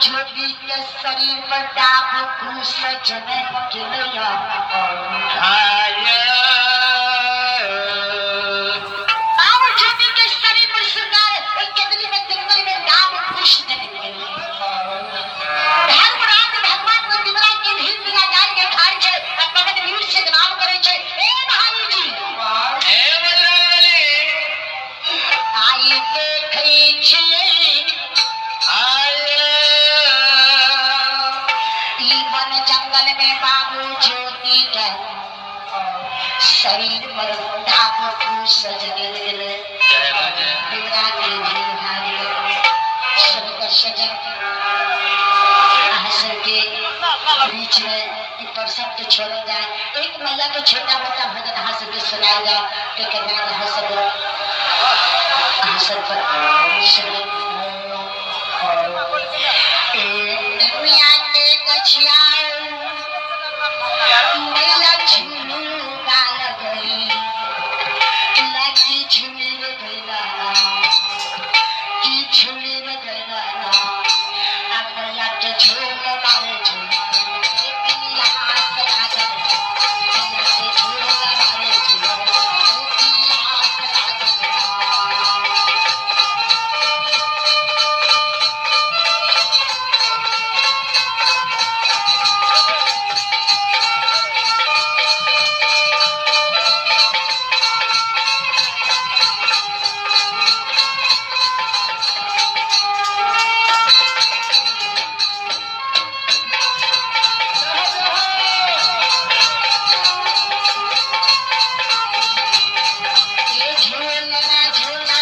ज्योति के शरीर पर डाब कुश जनक गेलैया। बाबू ज्योति के शरीर पर श्रृंगार ओहि केदली में जंगल में डाब कुश जनक गेलैया। धर्मराज भगवान को दिवरा के भीड़ बिना जान के ठाड़ छै आ पवन वीर से जवाब करै छै, ए भाईजी ए बजरंगबली, आई देखै छियै ई वन जंगल में बाबू ज्योति के शरीर पर डाब कुश जनक गेलै। जय हो जय। दिवरा के भीड़ भाग गेलै। सबके सजन अहाँ सबके बीच में ई प्रसंग के छोड़ल जाए, एक मैया के छोटा मोटा भजन अहाँ सबके सुनायल जाए, तकर बाद अहाँ सब सुनब। ए निमिया के गछिया मैया झूला लगई, लगी झूली रे गैला, की झूली रे गैला, आ मैया के झूल मारे झूल, ए पिया लागल, मैया के झूल मारे झूल, ए पिया लागल। ये झूलना झूला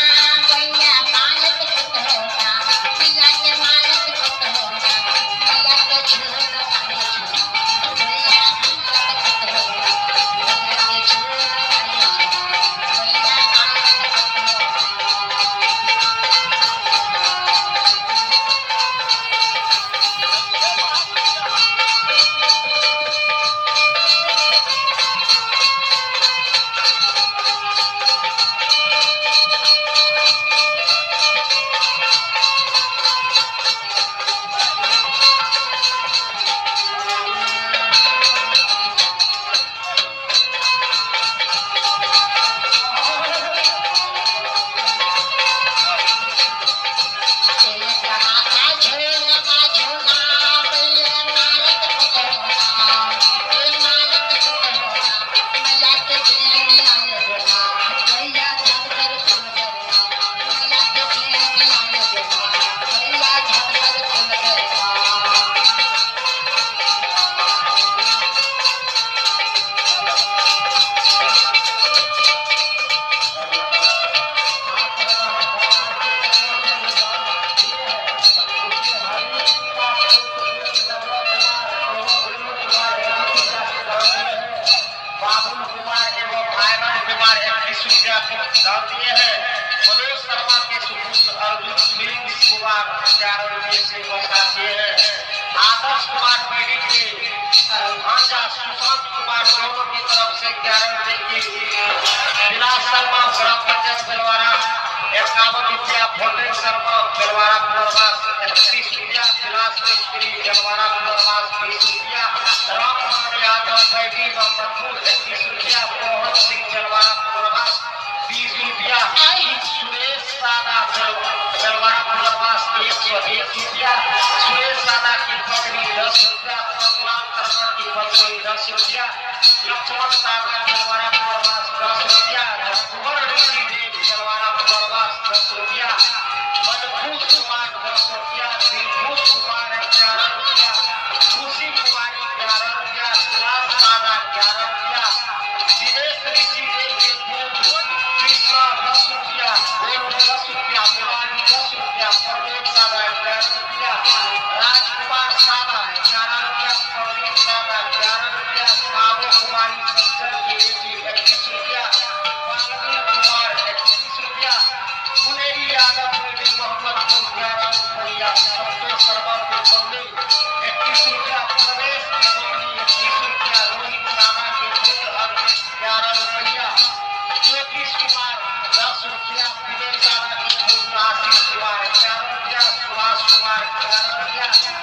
मैया मालक होगा, मैया के मालक होगा, मैया के झूल मारे झूल, मैया मालक होगा, मैया के झूल मारे झूल, मैया मालक होगा। बाबुल कुमार एवं आयरन कुमार 21 रुपया दान दिए हैं। मनोज शर्मा के सुपुत्र अर्जुन प्रिंस कुमार 11 रुपये से पुरस्कार दिए हैं। आदर्श कुमार बेदी के भांजा सुशांत कुमार दोनों की तरफ से 11 रुपये की। विलास शर्मा ग्राम पंचायत बेलवारा 51 रुपया। भोटेन शर्मा बेलवारा पुनर्वास 31 रुपया। विलास मिस्त्री बेलवारा पुनर्वास 20 रुपया। रामकुमार यादव बैदी मोहम्मदपुर 21 रुपया। मोहन सिंह बेलवारा पुनर्वास 20 रुपया। सुरेश सादा बेलवारा पुनर्वास 101 रुपया। सुरेश सादा की पत्नी 10 रुपया। पतलाल शर्मा की पत्नी 10 रुपया। लक्ष्मण सादा बेलवारा पुनर्वास 10 रुपया। रघुवर ऋषि देव बेलवारा पुनर्वास 10 रुपया। मनभूष कुमार 10 रुपया। दिलभूष कुमार 11 रुपया। खुशी कुमारी 11 रुपया। विलास सादा 11 रुपया। दिनेश ऋषि देव के पुत्र कृष्णा 10 रुपया। गोलू 10 रुपया। मुरारी 10 रुपया। प्रमोद सादा 11 रुपया। राजकुमार सादा 11 रुपया। प्रवीण सादा 11 रुपया। सावो कुमारी सज्जन की बेटी 21 रुपया। बालवीर कुमार 21 रुपया। पुनेरी यादव बेटी मोहम्मदपुर 11 रुपया। संतोष शर्मा के पत्नी 21 रुपया। प्रवेश की पत्नी 21 रुपया। रोहित सादा के पुत्र अरविंद 11 रुपया। ज्योतिष कुमार 10 रुपया। विनय सादा के पुत्र आशीष कुमार 11 रुपया। सुभाष कुमार 11 रुपया।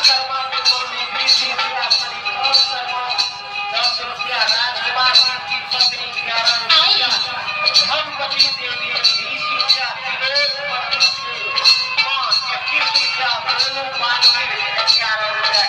शर्मा के मम्मी 20 रुपया, श्रीकांत शर्मा 10 रुपया, राजकुमार सिंह की पत्नी 11 रुपया, धनवती देवी 20 रुपया, विनोद पंडित के माँ 21 रुपया, गोलू मानवी 11 रुपया।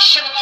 शुभ